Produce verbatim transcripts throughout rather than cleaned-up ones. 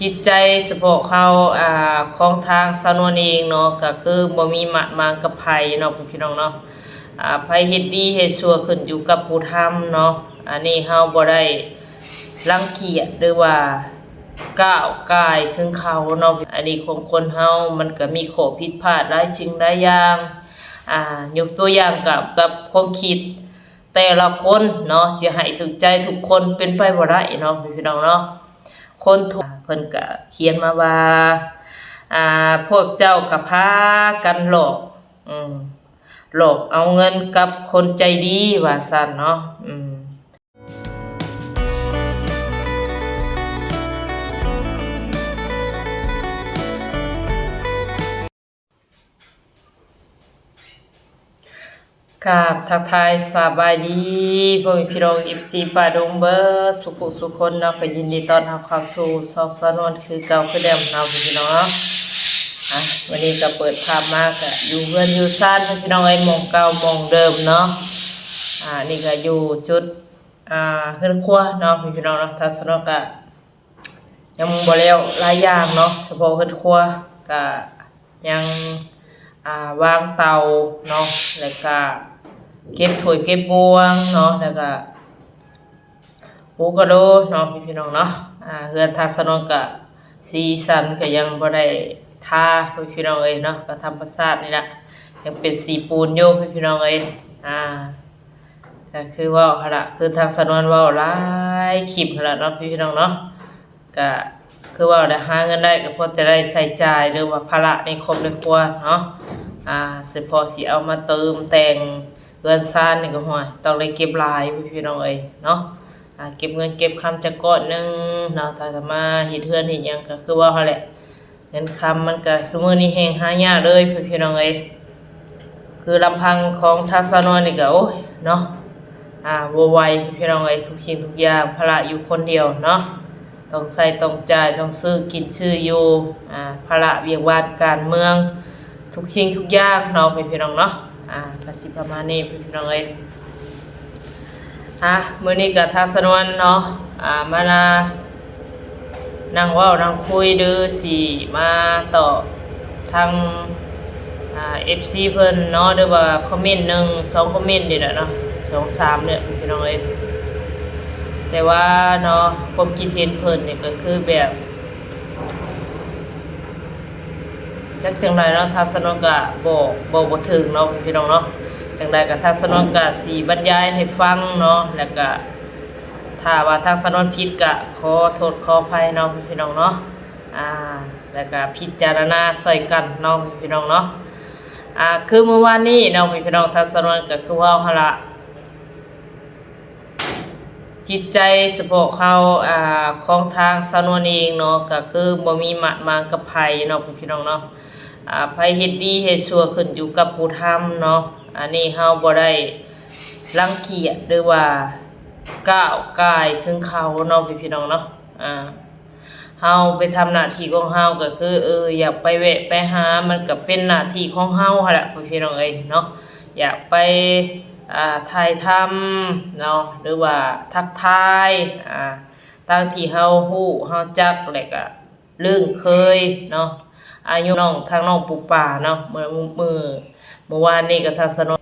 จิตใจเฉพาะเฮา อ่า ของทางสาวนวลเองเนาะ ก็คือบ่มีบาดหมางกับไผเนาะ พี่น้องเนาะ อ่า ไผเฮ็ดดีเฮ็ดชั่วขึ้นอยู่กับผู้ทำเนาะ อันนี้เฮาบ่ได้รังเกียจหรือว่าก้าวก่ายถึงเขาเนาะ อันนี้ของคนเฮามันก็มีข้อผิดพลาดหลายสิ่งหลายอย่าง อ่า ยกตัวอย่างกับ กับความคิดแต่ละคนเนาะ สิให้ถูกใจทุกคนเป็นไปบ่ได้เนาะ พี่น้องเนาะ คนทุก เพิ่นก็เขียนมาว่า อ่า พวกเจ้าก็พากันหลอก อืม หลอกเอาเงินกับคนใจดี ว่าซั่นเนาะ อืม ครับ ทักทายสบายดี พ่อแม่พี่น้อง เอฟซี ป้าดงเบิดสุขุสุคนเนาะ ก็ยินดีต้อนรับเข้าสู่ช่องสาวนวลคือเก่าคือเดิมเนาะ พี่น้องเนาะ อ่ะ วันนี้ก็เปิดภาพมาก็อยู่เฮือนอยู่ซาน พี่น้องเอ้ย หม่องเก่าหม่องเดิมเนาะ อ่า นี่ก็อยู่จุด อ่า เฮือนครัวเนาะ พี่น้องเนาะ ทางสาวนวลก็ ยังบ่แล้วหลายอย่างเนาะ เฉพาะเฮือนครัวก็ยัง อ่า วางเตาเนาะ แล้วก็เก็บถ้วยเก็บบ่วงเนาะ แล้วก็ปูกระโดเนาะ พี่น้องเนาะ อ่า เฮือนทางสาวนวลก็สีสันก็ยังบ่ได้ทา พี่น้องเอ้ยเนาะ ก็ธรรมชาตินี่ละ ยังเป็นสีปูนอยู่ พี่น้องเอ้ย อ่า ก็คือเว้าหั่นล่ะ คือทางสาวนวลเว้าหลายคลิปหั่นล่ะเนาะ พี่น้องเนาะ ก็คือเว้าได้ หาเงินได้ก็พอแต่ได้ใช้จ่าย หรือว่าภาระในครอบในครัวเนาะ อ่า เฉพาะสิเอามาเติมแต่งเฮือนซานนี่ก็ โอ้ย ต้องได้เก็บหลาย พี่น้องเอ้ยเนาะ อ่า เก็บเงินเก็บคำจักก้อนหนึ่งเนาะ ถ้าจะมาเฮ็ดเฮือนเฮ็ดหยังก็คือเว้าหั่นแหละ เงินคำมันก็ซุมื้อนี้แฮ่งหายากเลย พี่น้องเอ้ย คือลำพังของทางสาวนวลนี่ก็ โอ้ย เนาะ อ่า บ่ไหว พี่น้องเอ้ย ทุกสิ่งทุกอย่าง ภาระอยู่คนเดียวเนาะ ต้องใช้ต้องจ่าย ต้องซื้อกินซื้ออยู่ อ่า ภาระเวียกงานการเมือง ทุกสิ่งทุกอย่างเนาะ พี่น้องเนาะ อ่า ก็สิประมาณนี้ พี่น้องเอ้ย อ่ะ มื้อนี้ก็ทางสาวนวลเนาะ อ่า มานา นั่งเว้านั่งคุย หรือสิมาตอบทาง อ่า เอฟซี เพิ่นเนาะ หรือว่าคอมเมนต์หนึ่งสองคอมเมนต์นี่แหละเนาะ สองสามเนี่ย พี่น้องเอ้ย แต่ว่าเนาะ ความคิดเห็นเพิ่นนี่ก็คือแบบ จักจั่งใดเนาะ ทางสาวนวลก็บอก บอกบ่ถึงเนาะ พี่น้องเนาะ จั่งใดก็ทางสาวนวลก็สิบรรยายให้ฟังเนาะ แล้วก็ถ้าว่าทางสาวนวลผิดก็ขอโทษขออภัยเนาะ พี่น้องเนาะ อ่า แล้วก็พิจารณาช่วยกันเนาะ พี่น้องเนาะ อ่า คือมื้อวานนี้เนาะ พี่น้อง ทางสาวนวลก็คือเว้าหั่นล่ะ จิตใจเฉพาะเฮา อ่า ของทางสาวนวลเองเนาะ ก็คือบ่มีบาดหมางกับไผเนาะ พี่น้องเนาะ อ่า ไผเฮ็ดดีเฮ็ดชั่วขึ้นอยู่กับผู้ทำเนาะ อันนี้เฮาบ่ได้รังเกียจหรือว่าก้าวก่ายถึงเขาเนาะ พี่น้องเนาะ อ่า เฮาไปทำหน้าที่ของเฮาก็คือ เออ อยากไปแวะไปหา มันก็เป็นหน้าที่ของเฮาหั่นแหละ พี่น้องเอ้ยเนาะ อยากไป อ่า ถ่ายทำเนาะ หรือว่าทักทาย อ่า ตามที่เฮาฮู้เฮาจัก แล้วก็ลึงเคยเนาะ อายุน้อง ทางน้องปูปาเนาะ มื้อ มื้อ มื้อวานนี้ก็ทางสาวนวล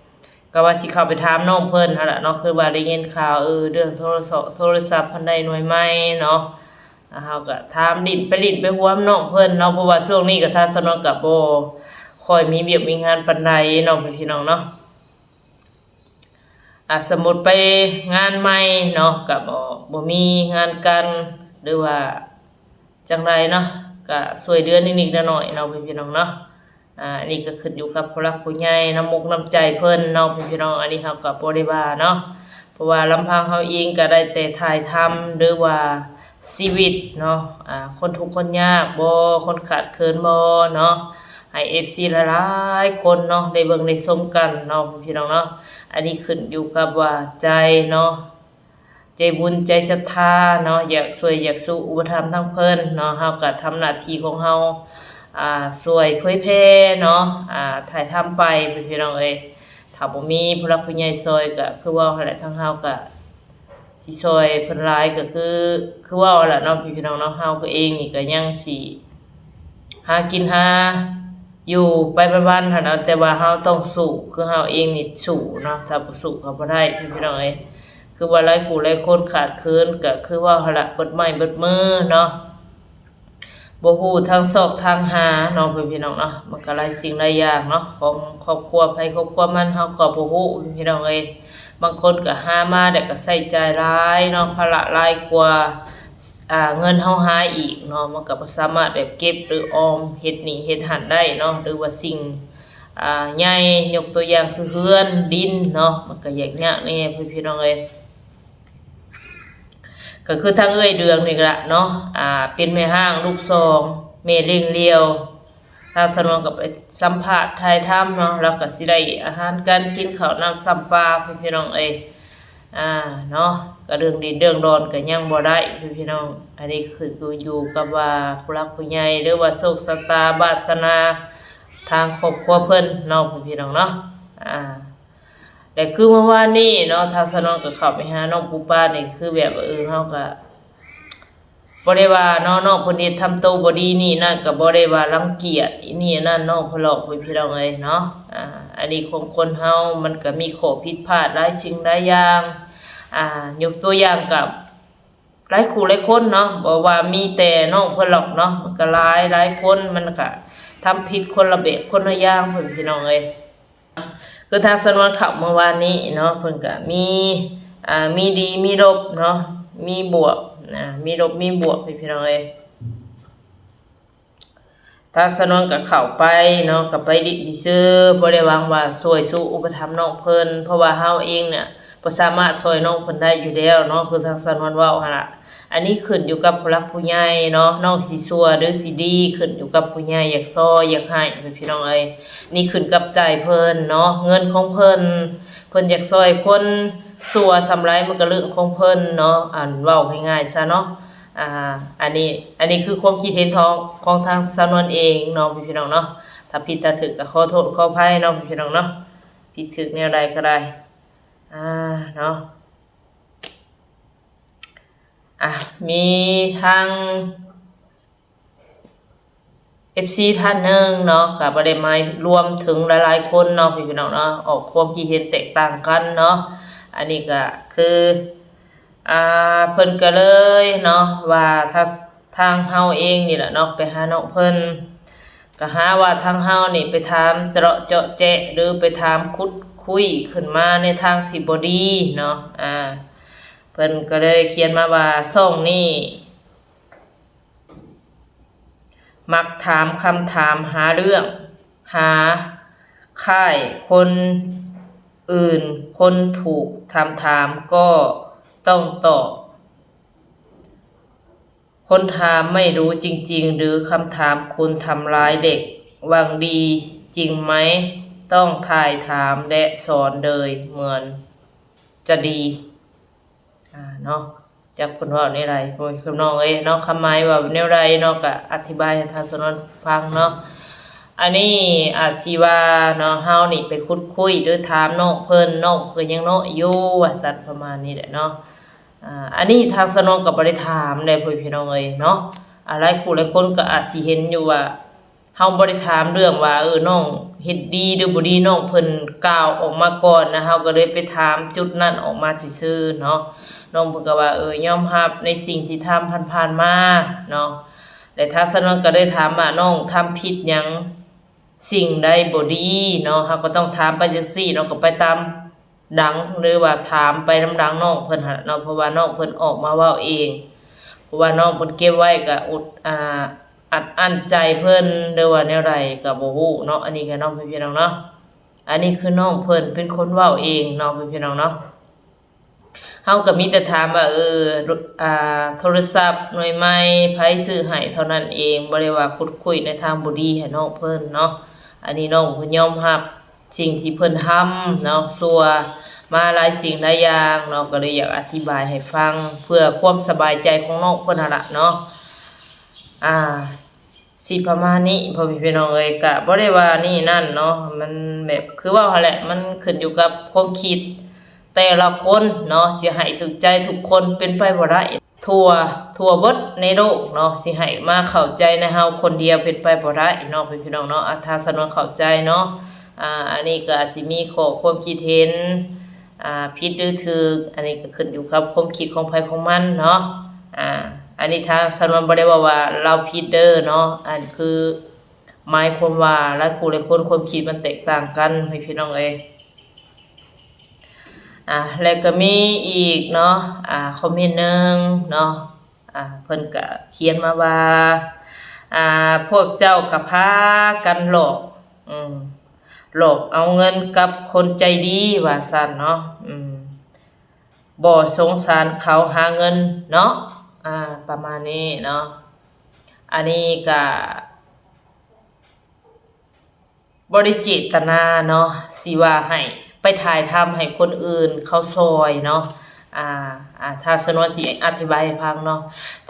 ก็ว่าสิเข้าไปถามน้องเพิ่นหั่นล่ะเนาะ คือว่าได้ยินข่าว เออ เรื่องโทรศัพท์ โทรศัพท์เพิ่นได้หน่วยใหม่เนาะ อ่า เฮาก็ถามหลิ้นไปหลิ้นไปหัวน้องเพิ่นเนาะ เพราะว่าช่วงนี้ก็ทางสาวนวลก็บ่ค่อยมีเวียกมีงานปานใดเนาะ พี่น้องเนาะ อ่า สมมุติไปงานใหม่เนาะ ก็บ่ บ่มีงานการ หรือว่า จั่งใดเนาะ ก็ช่วยเหลือนิดๆหน่อยๆเนาะ พี่น้องเนาะ อ่า อันนี้ก็ขึ้นอยู่กับผู้หลักผู้ใหญ่ น้ำมกน้ำใจเพิ่นเนาะ พี่น้อง อันนี้เฮาก็บ่ได้ว่าเนาะ เพราะว่าลำพังเฮาเองก็ได้แต่ถ่ายทำ หรือว่าชีวิตเนาะ อ่า คนทุกข์คนยากบ่ คนขาดเขินบ่เนาะ ให้ เอฟซี หลายๆคนเนาะ ได้เบิ่งได้ชมกันเนาะ พี่น้องเนาะ อันนี้ขึ้นอยู่กับว่าใจเนาะ ใจบุญใจศรัทธาเนาะ อยากช่วยอยากสู้อุปถัมภ์ทั้งเพิ่นเนาะ เฮาก็ทำหน้าที่ของเฮา อ่า ช่วยเผยแพร่เนาะ อ่า ถ่ายทำไป พี่น้องเอ้ย ถ้าบ่มีผู้หลักผู้ใหญ่ช่วยก็คือว่าหั่นแหละ ทางเฮาก็ สิซ่อยเพิ่นหลายก็คือ คือเว้าหั่นล่ะเนาะพี่น้องเนาะ เฮาก็เองนี่ก็ยังสิหากินหาอยู่ไปวันๆหั่นล่ะ แต่ว่าเฮาต้องสู้ คือเฮาเองนี่สู้เนาะ ถ้าบ่สู้ก็บ่ได้พี่น้องเอ้ย คือว่าหลายคู่หลายคนขาดเขินก็คือเว้าหั่นล่ะ เบิดไม้เบิดมือเนาะ บ่ฮู้ทางซอกทางหาเนาะพี่น้องเนาะ มันก็หลายสิ่งหลายอย่างเนาะ ของครอบครัวไผครอบครัวมัน เฮาก็บ่ฮู้พี่น้องเอ้ย บางคนก็หามาแล้วก็ใช้จ่ายหลายเนาะ ภาระหลายกว่า อ่า เงินเฮาหาอีกเนาะ มันก็บ่สามารถแบบเก็บหรือออมเฮ็ดนี่เฮ็ดหั่นได้เนาะ หรือว่าสิ่ง อ่า ใหญ่ ยกตัวอย่างคือเฮือนดินเนาะ มันก็ยากๆแน่พี่น้องเอ้ย ก็คือทางเอื้อยเดืองนี่ละเนาะ อ่า เป็นแม่ฮ้างลูกสอง แม่เลี้ยงเดี่ยว ทางสาวนวลก็ไปสัมภาษณ์ถ่ายทำเนาะ แล้วก็สิได้อาหารการกิน ข้าวน้ำซ้ำปลาพี่น้องเอ้ย อ่า เนาะ ก็เรื่องดินเรื่องดอนก็ยังบ่ได้พี่น้อง อันนี้ขึ้นอยู่กับว่าผู้หลักผู้ใหญ่ หรือว่าโชคชะตาวาสนาทางครอบครัวเพิ่นเนาะพี่น้องเนาะ อ่า แต่คือเมื่อวานนี้เนาะ ทางสาวนวลก็เข้าไปหาน้องปูปานี่ คือแบบ เออ เฮาก็บ่ได้ว่าเนาะ น้องเพิ่นเฮ็ดทำโตบ่ดีนี่นั่น ก็บ่ได้ว่ารังเกียจอีนี่นั่นน้องเพิ่นหรอกพี่น้องเอ้ยเนาะ อ่า อันนี้ของคนเฮามันก็มีข้อผิดพลาดหลายสิ่งหลายอย่าง อ่า ยกตัวอย่างกับหลายคู่หลายคนเนาะ บ่ว่ามีแต่น้องเพิ่นหรอกเนาะ มันก็หลายหลายคน มันก็ทำผิดคนละแบบคนละอย่างเพิ่นพี่น้องเอ้ย คือทางสาวนวลเข้าเมื่อวานนี้เนาะ เพิ่นก็มี อ่า มีดีมีลบเนาะ มีบวก อ่า มีลบมีบวกพี่น้องเอ้ย ทางสาวนวลก็เข้าไปเนาะ ก็ไปดินซื่อๆ บ่ได้หวังว่าซ่อยสู้อุปถัมภ์น้องเพิ่น เพราะว่าเฮาเองเนี่ยบ่สามารถซ่อยน้องเพิ่นได้อยู่แล้วเนาะ คือทางสาวนวลเว้าหั่นล่ะ อันนี้ขึ้นอยู่กับผู้หลักผู้ใหญ่เนาะ น้องสิชั่วหรือสิดี ขึ้นอยู่กับผู้ใหญ่อยากซ่อยอยากให้พี่น้องเอ้ย นี่ขึ้นกับใจเพิ่นเนาะ เงินของเพิ่น เพิ่นอยากซ่อยคนชั่วส่ำใดมันก็เรื่องของเพิ่นเนาะ อันเว้าง่ายๆซะเนาะ อ่า อันนี้ อันนี้คือความคิดเห็นของ ของทางสาวนวลเองเนาะพี่น้องเนาะ ถ้าผิดถ้าถูกก็ขอโทษขออภัยเนาะพี่น้องเนาะ ผิดถูกแนวใดก็ได้ อ่า เนาะ อ่ะ มีทาง เอฟซี ท่านหนึ่งเนาะ ก็บ่ได้หมายรวมถึงหลายๆคนเนาะพี่น้องเนาะ ออกความคิดเห็นแตกต่างกันเนาะ อันนี้ก็คือ อ่า เพิ่นก็เลยเนาะ ว่าถ้าทางเฮาเองนี่แหละเนาะ ไปหาน้องเพิ่น ก็หาว่าทางเฮานี่ไปถามเจาะเจาะแจะ หรือไปถามขุดคุยขึ้นมาในทางที่บ่ดีเนาะ อ่า เพิ่นก็เลยเขียนมาว่าช่องนี้ มักถามคำถามหาเรื่อง หาค่ายคนอื่น คนถูกถามถามก็ต้องตอบ คนถามไม่รู้จริงๆ หรือคำถามคุณทำร้ายเด็ก หวังดีจริงไหม ต้องถ่ายถามและสอนเลยเหมือนจะดี อ่า เนาะ จักเพิ่นเว้าแนวใด พ่อแม่พี่น้องเอ้ยเนาะ ความหมายว่าแนวใดเนาะ ก็อธิบายให้ทางสาวนวลฟังเนาะ อันนี้อาจสิว่าเนาะ เฮานี่ไปขุดคุยหรือถามน้องเพิ่น น้องเพิ่นยังน้อยอยู่ ว่าซั่น ประมาณนี้แหละเนาะ อ่า อันนี้ทางสาวนวลก็บ่ได้ถามเด้ พ่อแม่พี่น้องเอ้ยเนาะ อ่า หลายคู่หลายคนก็อาจสิเห็นอยู่ว่า เฮาบ่ได้ถามเรื่องว่า เออ น้องเฮ็ดดีหรือบ่ดี น้องเพิ่นกล่าวออกมาก่อนนะ เฮาก็เลยไปถามจุดนั้นออกมาซื่อๆเนาะ น้องเพิ่นก็ว่า เออ ยอมรับในสิ่งที่ทำผ่านๆมาเนาะ และทางสาวนวลก็เลยถามว่า น้องทำผิดหยัง สิ่งใดบ่ดีเนาะ เฮาก็ต้องถามไปจั่งซี้เนาะ ก็ไปตามดัง หรือว่าถามไปนำดังน้องเพิ่นหั่นล่ะเนาะ เพราะว่าน้องเพิ่นออกมาเว้าเอง เพราะว่าน้องเพิ่นเก็บไว้ก็อด อ่า อัดอั้นใจเพิ่น หรือว่าแนวใดก็บ่ฮู้เนาะ อันนี้ก็เนาะพี่น้องเนาะ อันนี้คือน้องเพิ่นเป็นคนเว้าเองเนาะพี่น้องเนาะ เฮาก็มีแต่ถามว่า เออ อ่า โทรศัพท์หน่วยใหม่ไผซื้อให้เท่านั้นเอง บ่ได้ว่าขุดคุยในทางบ่ดีให้น้องเพิ่นเนาะ อันนี้น้องเพิ่นยอมรับสิ่งที่เพิ่นทำเนาะ ชั่วมาหลายสิ่งหลายอย่างเนาะ ก็เลยอยากอธิบายให้ฟัง เพื่อความสบายใจของน้องเพิ่นหั่นล่ะเนาะ อ่า สิประมาณนี้ พ่อแม่พี่น้องเอ้ย ก็บ่ได้ว่านี่นั่นเนาะ มันแบบคือเว้าหั่นแหละ มันขึ้นอยู่กับความคิด แต่ละคนเนาะ สิให้ถูกใจทุกคนเป็นไปบ่ได้ ทั่ว ทั่วเบิดในโลกเนาะ สิให้มาเข้าใจในเฮาคนเดียวเป็นไปบ่ได้เนาะ พี่น้องเนาะ อ่ะ ทางสนวนเข้าใจเนาะ อ่า อันนี้ก็อาจสิมีข้อความคิดเห็น อ่า ผิดหรือถูก อันนี้ก็ขึ้นอยู่กับความคิดของไผของมันเนาะ อ่า อันนี้ทางสนวนบ่ได้ว่าว่าเราผิดเด้อเนาะ อันคือหมายความว่าหลายคู่หลายคนความคิดมันแตกต่างกัน ให้พี่น้องเอ้ย อ่า แล้วก็มีอีกเนาะ อ่า คอมเมนต์หนึ่งเนาะ อ่า เพิ่นก็เขียนมาว่า อ่า พวกเจ้าก็พากันหลอก อืม หลอกเอาเงินกับคนใจดีว่าซั่นเนาะ อืม บ่สงสารเขาหาเงินเนาะ อ่า ประมาณนี้เนาะ อันนี้ก็ บ่ได้เจตนาเนาะ สิว่าให้ไปถ่ายทำให้คนอื่นเขาซอยเนาะ อ่า อ่า ทางสนวนสิอธิบายให้ฟังเนาะ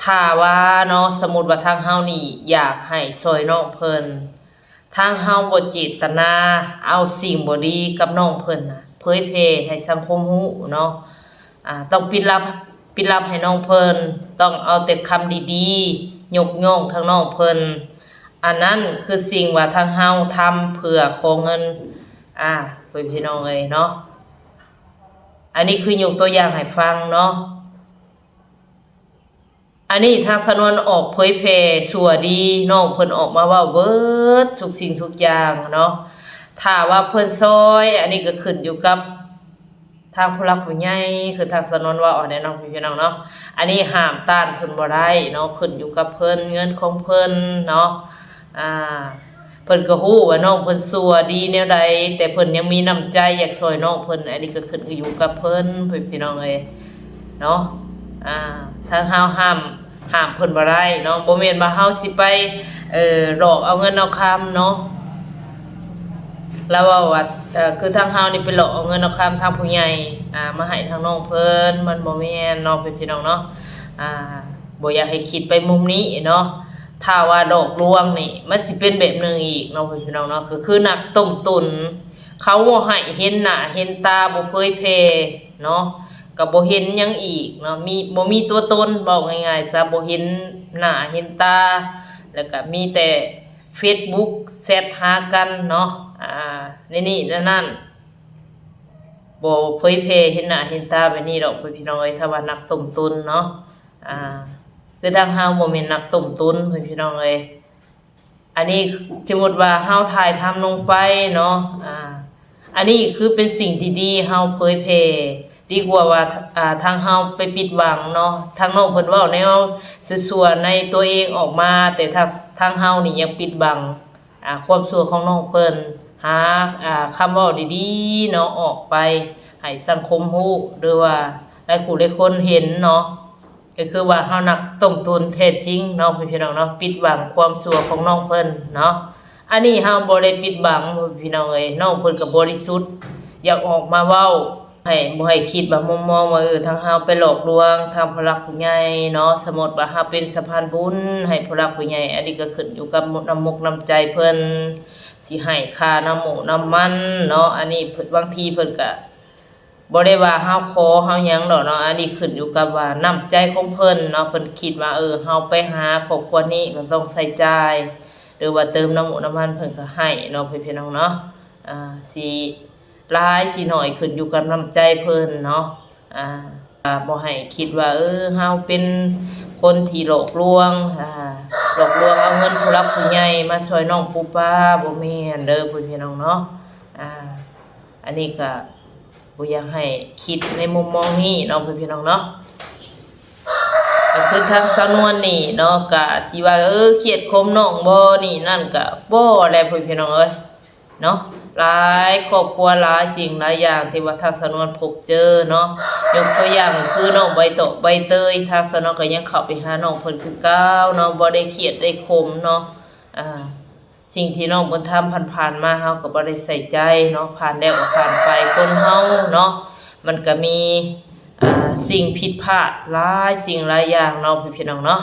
ถ้าว่าเนาะ สมมุติว่าทางเฮานี่อยากให้ซอยน้องเพิ่น ทางเฮาบ่เจตนาเอาสิ่งบ่ดีกับน้องเพิ่นน่ะ เผยแพร่ให้สังคมรู้เนาะ อ่า ต้องปิดลับ ปิดลับให้น้องเพิ่น ต้องเอาแต่คำดีๆ ยกย่องทางน้องเพิ่น อันนั้นคือสิ่งว่าทางเฮาทำเพื่อขอเงิน อ่า เพิ่นพี่น้องเอ้ยเนาะ อันนี้คือยกตัวอย่างให้ฟังเนาะ อันนี้ทางสนวนออกเผยแพร่ชั่วดี น้องเพิ่นออกมาเว้าเบิดทุกสิ่งทุกอย่างเนาะ ถ้าว่าเพิ่นซอย อันนี้ก็ขึ้นอยู่กับทางผู้หลักผู้ใหญ่ คือทางสนวนเว้าอันนี้เนาะ พี่น้องเนาะ อันนี้ห้ามต้านเพิ่นบ่ได้เนาะ ขึ้นอยู่กับเพิ่น เงินของเพิ่นเนาะ อ่า เพิ่นก็รู้ว่าน้องเพิ่นชั่วดีแนวใด แต่เพิ่นยังมีน้ำใจอยากซอยน้องเพิ่น อันนี้ก็ขึ้นอยู่กับเพิ่น พี่น้องเอ้ยเนาะ อ่า ทางเฮาห้าม ห้ามเพิ่นบ่ได้เนาะ บ่แม่นว่าเฮาสิไป เอ่อ หลอกเอาเงินเอาคำเนาะ แล้วเว้าว่า เอ่อ คือทางเฮานี่ไปหลอกเอาเงินเอาคำทางผู้ใหญ่ อ่า มาให้ทางน้องเพิ่น มันบ่แม่นเนาะ พี่น้องเนาะ อ่า บ่อยากให้คิดไปมุมนี้เนาะ ถ้าว่าหลอกลวงนี่ มันสิเป็นแบบหนึ่งอีกเนาะ พี่น้องเนาะ ก็คือนักต้มตุ๋น เขาบ่ให้เห็นหน้าเห็นตา บ่เผยแพร่เนาะ ก็บ่เห็นหยังอีกเนาะ มี บ่มีตัวตน เว้าง่ายๆซะ บ่เห็นหน้าเห็นตา แล้วก็มีแต่เฟซบุ๊กแชตหากันเนาะ อ่า ในนี่ในนั่น บ่เผยแพร่เห็นหน้าเห็นตาแบบนี้ดอก พี่น้องเอ้ย ถ้าว่านักต้มตุ๋นเนาะ อ่า คือทางเฮาบ่แม่นนักต้มตุ๋น พี่น้องเอ้ย อันนี้สมมุติว่าเฮาถ่ายทำลงไปเนาะ อ่า อันนี้คือเป็นสิ่งที่ดี เฮาเผยแพร่ดีกว่าว่า อ่า ทางเฮาไปปิดบังเนาะ ทางน้องเพิ่นเว้าแนวชั่วๆในตัวเองออกมา แต่ทาง ทางเฮานี่ยังปิดบัง อ่า ความชั่วของน้องเพิ่น หา อ่า คำเว้าดีๆเนาะ ออกไปให้สังคมรู้ หรือว่าหลายคู่หลายคนเห็นเนาะ ก็คือว่าเฮานักต้มตุ๋นแท้จริงเนาะ พี่น้องเนาะ ปิดบังความชั่วของน้องเพิ่นเนาะ อันนี้เฮาบ่ได้ปิดบัง พี่น้องเอ้ย น้องเพิ่นก็บริสุทธิ์ อยากออกมาเว้า ให้ บ่ให้คิดว่ามุมมองว่า เออ ทางเฮาไปหลอกลวงทางผู้หลักผู้ใหญ่เนาะ สมมุติว่าเฮาเป็นสะพานบุญให้ผู้หลักผู้ใหญ่ อันนี้ก็ขึ้นอยู่กับน้ำมกน้ำใจเพิ่น สิให้ค่าน้ำหมูน้ำมันเนาะ อันนี้เพิ่น บางทีเพิ่นก็ บ่ได้ว่าเฮาขอเฮาหยังดอกเนาะ อันนี้ขึ้นอยู่กับว่าน้ำใจของเพิ่นเนาะ เพิ่นคิดว่า เออ เฮาไปหาครอบครัวนี้ก็ต้องใช้จ่าย หรือว่าเติมน้ำมันน้ำมันเพิ่นก็ให้เนาะ พี่น้องเนาะ อ่า สิหลายสิน้อยขึ้นอยู่กับน้ำใจเพิ่นเนาะ อ่า อ่า บ่ให้คิดว่า เออ เฮาเป็นคนที่หลอกลวง อ่า หลอกลวงเอาเงินผู้หลักผู้ใหญ่มาซอยน้องปูปา บ่แม่นเด้อ พี่น้องเนาะ อ่า อันนี้ก็ บ่อยากให้คิดในมุมมองนี้เนาะ พี่น้องเนาะ ก็คือทางสาวนวลนี่เนาะ ก็สิว่า เออ เครียดข่มน้องบ่ นี่นั่นก็บ่แหละ พี่น้องเอ้ย เนาะ หลายครอบครัว หลายสิ่งหลายอย่างที่ว่าทางสาวนวลพบเจอเนาะ ยกตัวอย่างก็คือน้องใบตองใบเตย ทางสาวนวลก็ยังเข้าไปหาน้องเพิ่นคือเก่าเนาะ บ่ได้เครียดได้ข่มเนาะ อ่า สิ่งที่น้องเพิ่นทำผ่านๆมา เฮาก็บ่ได้ใส่ใจเนาะ ผ่านแล้วก็ผ่านไป คนเฮาเนาะ มันก็มี อ่า สิ่งผิดพลาดหลายสิ่งหลายอย่างเนาะ พี่น้องเนาะ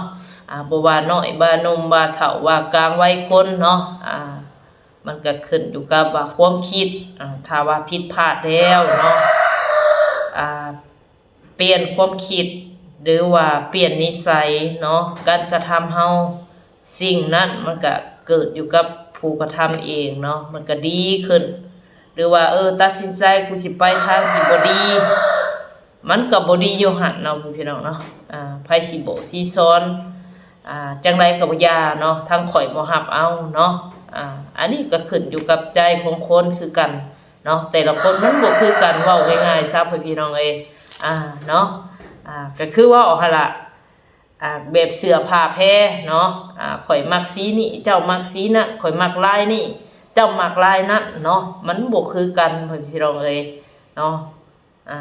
อ่า บ่ว่าน้อย บ่าหนุ่ม บ่าเฒ่า ว่ากลางวัยคนเนาะ อ่า มันก็ขึ้นอยู่กับว่าความคิด อ่า ถ้าว่าผิดพลาดแล้วเนาะ อ่า เปลี่ยนความคิด หรือว่าเปลี่ยนนิสัยเนาะ การกระทำเฮา สิ่งนั้นมันก็เกิดอยู่กับผู้กระทำเองเนาะ มันก็ดีขึ้น หรือว่า เออ ตัดสินใจกูสิไปทางที่บ่ดี มันก็บ่ดีอยู่หั่นเนาะพี่น้องเนาะ อ่า ไผสิบอกสิสอน อ่า จั่งใดก็บ่อย่าเนาะ ทางข้อยบ่รับเอาเนาะ อ่า อันนี้ก็ขึ้นอยู่กับใจของคนคือกันเนาะ แต่ละคนมันบ่คือกัน เว้าง่ายๆซะพี่น้องเอ้ย อ่า เนาะ อ่า ก็คือเว้าหั่นล่ะ อ่า แบบเสื้อผ้าแพรเนาะ อ่า ข้อยมักสีนี้ เจ้ามักสีนั้น ข้อยมักลายนี้ เจ้ามักลายนั้นเนาะ มันบ่คือกันพี่น้องเอ้ยเนาะ อ่า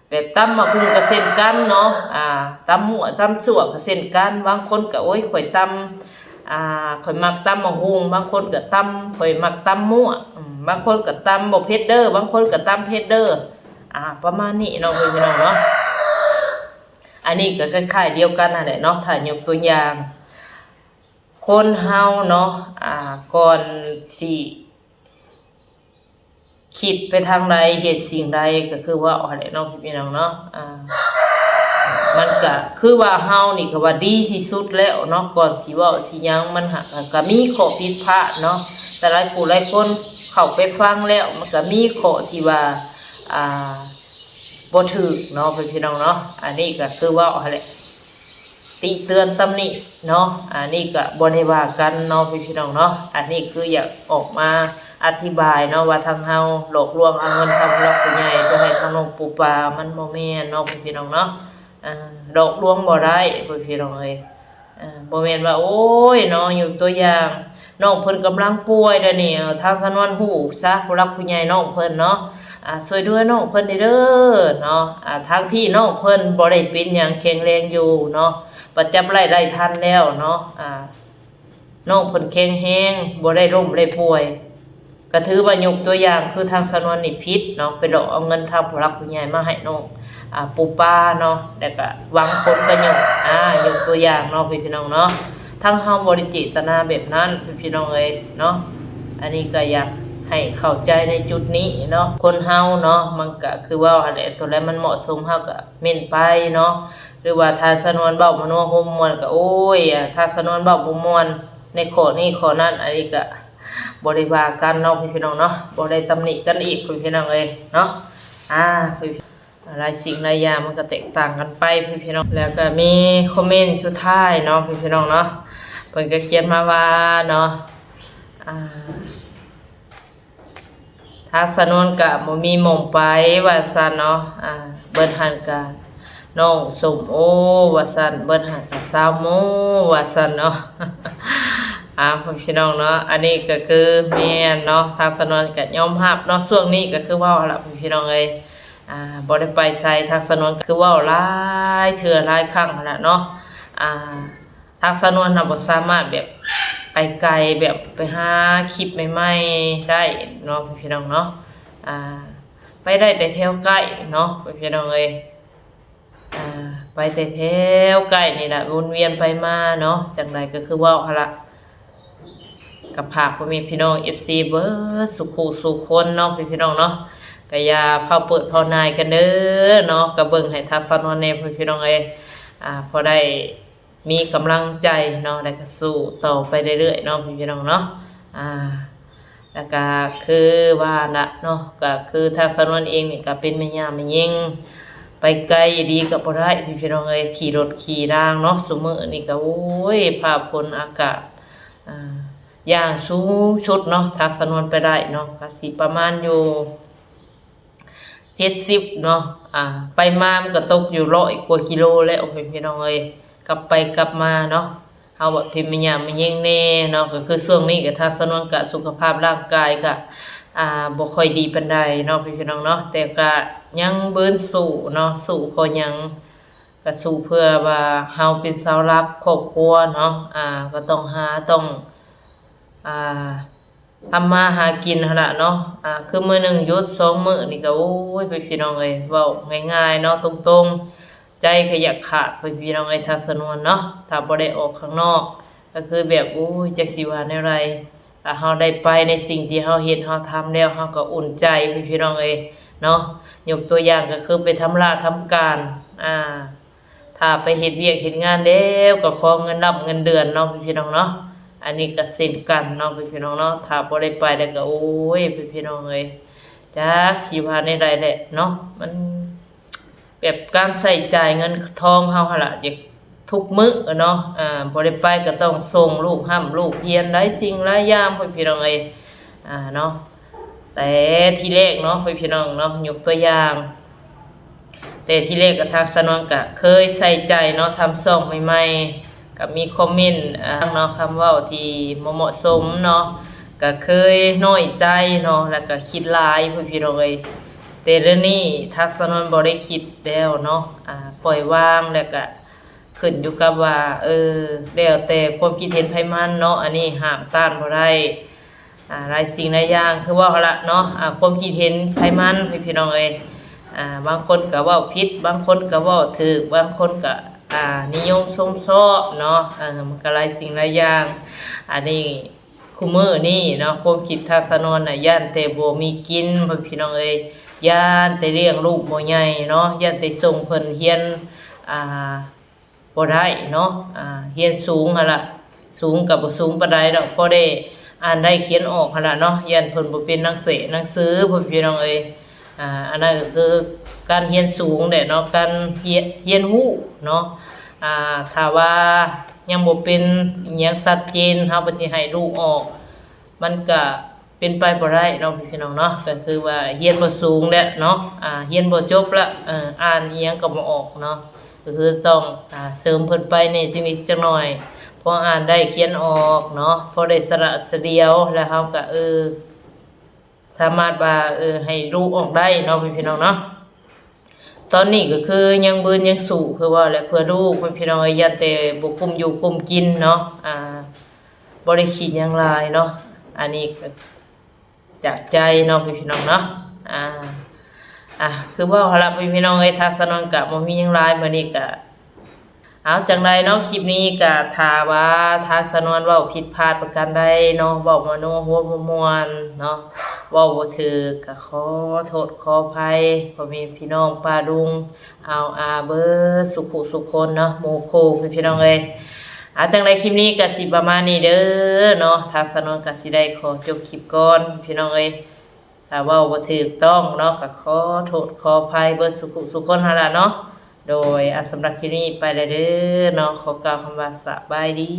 แบบตำบักหุ่งก็เช่นกันเนาะ อ่า ตำมั่วตำซั่วก็เช่นกัน บางคนก็ โอ้ย ข้อยตำ อ่า ข้อยมักตำบักหุ่ง บางคนก็ตำ ข้อยมักตำมั่ว อืม บางคนก็ตำบ่เผ็ดเด้อ บางคนก็ตำเผ็ดเด้อ อ่า ประมาณนี้เนาะพี่น้องเนาะ อันนี้ก็คล้ายๆเดียวกันนั่นแหละเนาะ ถ้ายกตัวอย่าง คนเฮาเนาะ อ่า ก่อนสิคิดไปทางใด เฮ็ดสิ่งใด ก็คือว่าเอาแหละเนาะพี่น้องเนาะ อ่า มันก็คือว่าเฮานี่ก็ว่าดีที่สุดแล้วเนาะ ก่อนสิเว้าสิหยัง มันหากก็มีข้อผิดพลาดเนาะ แต่หลายผู้หลายคนเข้าไปฟังแล้ว มันก็มีข้อที่ว่า อ่า บ่ถูกเนาะพี่น้องเนาะ อันนี้ก็คือว่าเอาแหละ ติเตือนตำหนิเนาะ อันนี้ก็บ่ได้ว่ากันเนาะพี่น้องเนาะ อันนี้คืออยากออกมาอธิบายเนาะ ว่าทางเฮาหลอกลวงเอาเงินทางผู้หลักผู้ใหญ่ไปให้ทางน้องปูปลา มันบ่แม่นเนาะพี่น้องเนาะ อ่า หลอกลวงบ่ได้พี่น้องเอ้ย อ่า บ่แม่นว่า โอ้ยเนาะ ยกตัวอย่าง น้องเพิ่นกำลังป่วยเด้อนี่ เอ่อ ทางสาวนวลฮู้ซะ ผู้หลักผู้ใหญ่น้องเพิ่นเนาะ อ่า ช่วยดูแลน้องเพิ่นเด้อเนาะ อ่า ทั้งที่น้องเพิ่นบ่ได้เป็นหยัง แข็งแรงอยู่เนาะ บัดจับไล่ได้ทันแล้วเนาะ อ่า น้องเพิ่นแข็งแรง บ่ได้ล้มได้ป่วย ก็ถือว่ายกตัวอย่างคือทางสาวนวลนี่ผิดเนาะ ไปหลอกเอาเงินทางผู้หลักผู้ใหญ่มาให้น้อง อ่า ปูปลาเนาะ แล้วก็หวังผลประโยชน์ อ่า ยกตัวอย่างเนาะพี่น้องเนาะ ทางเฮาบ่ได้เจตนาแบบนั้นพี่น้องเอ้ยเนาะ อันนี้ก็อยากให้เข้าใจในจุดนี้เนาะ คนเฮาเนาะ มันก็คือว่าหั่นแหละ ตัวใดมันเหมาะสมเฮาก็เม้นไปเนาะ หรือว่าถ้าสาวนวลเว้าบ่นัวหัวม่วนก็ โอ้ย อ่า ถ้าสาวนวลเว้าบ่ม่วนในข้อนี้ข้อนั้น อันนี้ก็ บ่ได้ว่ากันเนาะพี่น้องเนาะ บ่ได้ตำหนิกันอีกพี่น้องเอ้ยเนาะ อ่า หลายสิ่งหลายอย่างมันก็แตกต่างกันไปพี่น้อง แล้วก็มีคอมเมนต์สุดท้ายเนาะพี่น้องเนาะ เพิ่นก็เขียนมาว่าเนาะ อ่า ทางสาวนวลก็บ่มีหม่องไปว่าซั่นเนาะ อ่า เบิดหั้นก็น้องส้มโอว่าซั่น เบิดหั้นก็สาวโมว่าซั่นเนาะ อ่า พี่น้องเนาะ อันนี้ก็คือแม่นเนาะ ทางสาวนวลก็ยอมรับเนาะ ช่วงนี้ก็คือเว้าหั่นล่ะพี่น้องเอ้ย อ่า บ่ได้ไปไส ทางสาวนวลก็คือเว้าหลายเทื่อหลายครั้งหั่นล่ะเนาะ อ่า ทางสาวนวลน่ะบ่สามารถแบบไปไกล แบบไปหาคลิปใหม่ๆได้เนาะพี่น้องเนาะ อ่า ไปได้แต่แถวใกล้เนาะพี่น้องเอ้ย อ่า ไปแต่แถวใกล้นี่ล่ะ วนเวียนไปมาเนาะ จั่งใดก็คือเว้าหั่นล่ะ ก็ฝากพ่อแม่พี่น้อง เอฟซี เบิดสู่ผู้สู่คนเนาะพี่น้องเนาะ ก็อย่าเผาเปิดเผานายกันเด้อเนาะ ก็เบิ่งให้ทางสาวนวลแน่พี่น้องเอ้ย อ่า พอได้ มีกำลังใจเนาะ แล้วก็สู้ต่อไปเรื่อยๆเนาะพี่น้องเนาะ อ่า แล้วก็คือว่าละเนาะ ก็คือทางสาวนวลเองนี่ก็เป็นแม่ย่าแม่ยิง ไปไกลดีก็บ่ได้พี่น้องเอ้ย ขี่รถขี่รางเนาะ ซุมื้อนี่ก็ โอ้ย ฟ้าฝนอากาศ อ่า อย่างสูงสุดเนาะ ทางสาวนวลไปได้เนาะ ก็สิประมาณอยู่ เจ็ดสิบเนาะ อ่า ไปมามันก็ตกอยู่ร้อยกว่ากิโลแล้วพี่น้องเอ้ย กลับไปกลับมาเนาะ เฮาแบบเป็นแม่ย่าแม่ยิงแน่เนาะ ก็คือช่วงนี้ก็ทางสาวนวลก็สุขภาพร่างกายก็ อ่า บ่ค่อยดีปานใดเนาะพี่น้องเนาะ แต่ก็ยังบืนสู้เนาะ สู้เพราะหยัง ก็สู้เพื่อว่าเฮาเป็นเสาหลักครอบครัวเนาะ อ่า ก็ต้องหา ต้อง อ่า ทำมาหากินหั่นล่ะเนาะ อ่า คือมื้อหนึ่งหยุดสองมื้อนี่ก็ โอ้ย พี่น้องเอ้ย เว้าง่ายๆเนาะ ตรงๆ ใจก็อยากขาด พี่น้องเอ้ย ทางสาวนวลเนาะ ถ้าบ่ได้ออกข้างนอก ก็คือแบบ โอ้ย จักสิว่าแนวใด ถ้าเฮาได้ไปในสิ่งที่เฮาเฮ็ดเฮาทำแล้ว เฮาก็อุ่นใจ พี่น้องเอ้ย เนาะ ยกตัวอย่างก็คือไปทำราชทำการ อ่า ถ้าไปเฮ็ดเวียกเฮ็ดงานแล้วก็ขอเงินรับเงินเดือนเนาะพี่น้องเนาะ อันนี้ก็เช่นกันเนาะพี่น้องเนาะ ถ้าบ่ได้ไปแล้วก็ โอ้ย พี่น้องเอ้ย จักสิว่าแนวใดแหละเนาะ มัน แบบการใช้จ่ายเงินทองเฮาหั่นล่ะ อยากทุกมื้อเนาะ อ่า บ่ได้ไปก็ต้องส่งลูกร่ำลูกเรียน หลายสิ่งหลายอย่างพ่อพี่น้องเอ้ย อ่า เนาะ แต่ทีแรกเนาะพ่อพี่น้องเนาะ ยกตัวอย่าง แต่ทีแรกก็ทางสาวนวลก็เคยใส่ใจเนาะ ทำช่องใหม่ๆ ก็มีคอมเมนต์ อ่า เนาะ คำเว้าที่บ่เหมาะสมเนาะ ก็เคยน้อยใจเนาะ แล้วก็คิดหลายพ่อพี่น้องเอ้ย แต่เดี๋ยวนี้ทางสาวนวลบ่ได้คิดแล้วเนาะ อ่า ปล่อยวาง แล้วก็ขึ้นอยู่กับว่า เออ แล้วแต่ความคิดเห็นไผมันเนาะ อันนี้ห้ามต้านบ่ได้ อ่า หลายสิ่งหลายอย่าง คือว่าหั่นล่ะเนาะ อ่า ความคิดเห็นไผมัน พี่น้องเอ้ย อ่า บางคนก็เว้าผิด บางคนก็เว้าถูก บางคนก็ อ่า นิยมชมชอบเนาะ เออ มันก็หลายสิ่งหลายอย่าง อันนี้คุมื้อนี้เนาะ ความคิดทางสาวนวลน่ะ ย้านแต่บ่มีกิน พี่น้องเอ้ย ย้านแต่เลี้ยงลูกบ่ใหญ่เนาะ ย้านแต่ส่งเพิ่นเรียน อ่า บ่ได้เนาะ อ่า เรียนสูงหั่นล่ะ สูงก็บ่สูงปานใดดอก พอได้อ่านได้เขียนออกหั่นล่ะเนาะ ย้านเพิ่นบ่เป็นนักเสะหนังสือ พ่อพี่น้องเอ้ย อ่า อันนั้นก็คือการเรียนสูงแหละเนาะ การเรียน เรียนรู้เนาะ อ่า ถ้าว่ายังบ่เป็นอิหยังชัดเจน เฮาก็สิให้ลูกออก มันก็เป็นไปบ่ได้เนาะพี่น้องเนาะ ก็คือว่าเรียนบ่สูงแล้วเนาะ อ่า เรียนบ่จบละ เอ่อ อ่านอิหยังก็บ่ออกเนาะ ก็คือต้อง อ่า เสริมเพิ่นไปแหน่จักนิดจักหน่อย พออ่านได้เขียนออกเนาะ พอได้สะหละสะเดียว แล้วเฮาก็ เออ สามารถว่า เออ ให้ลูกออกได้เนาะพี่น้องเนาะ ตอนนี้ก็คือยังบืนยังสู้ คือว่าแหละ เพื่อลูก พี่น้องเอ้ย ย้านแต่บ่กุ้มอยู่กุ้มกินเนาะ อ่า บ่ได้คิดหยังหลายเนาะ อันนี้ก็จากใจเนาะพี่น้องเนาะ อ่า อ่ะ คือว่าหั่นล่ะพี่น้องเอ้ย ทางสาวนวลก็บ่มีหยังหลาย มื้อนี้ก็ เอาจั่งใดเนาะ คลิปนี้ก็ถ้าว่าทางสาวนวลเว้าผิดพลาดประการใดเนาะ เว้ามโนหัวบ่ม่วนเนาะ เว้าบ่ถูกก็ขอโทษขออภัยพ่อแม่พี่น้องป้าลุง เอาอาเบิดสุขุสุคนเนาะ หมู่คู่พี่น้องเอ้ย เอาจั่งใดคลิปนี้ก็สิประมาณนี้เด้อเนาะ ทางสาวนวลก็สิได้ขอจบคลิปก่อนพี่น้องเอ้ย ถ้าเว้าบ่ถูกต้องเนาะ ก็ขอโทษขออภัยเบิดสุขุสุคนหั่นล่ะเนาะ โดย อ่ะ สำหรับคลิปนี้ไปแล้วเด้อเนาะ ขอกล่าวคำว่าสบายดี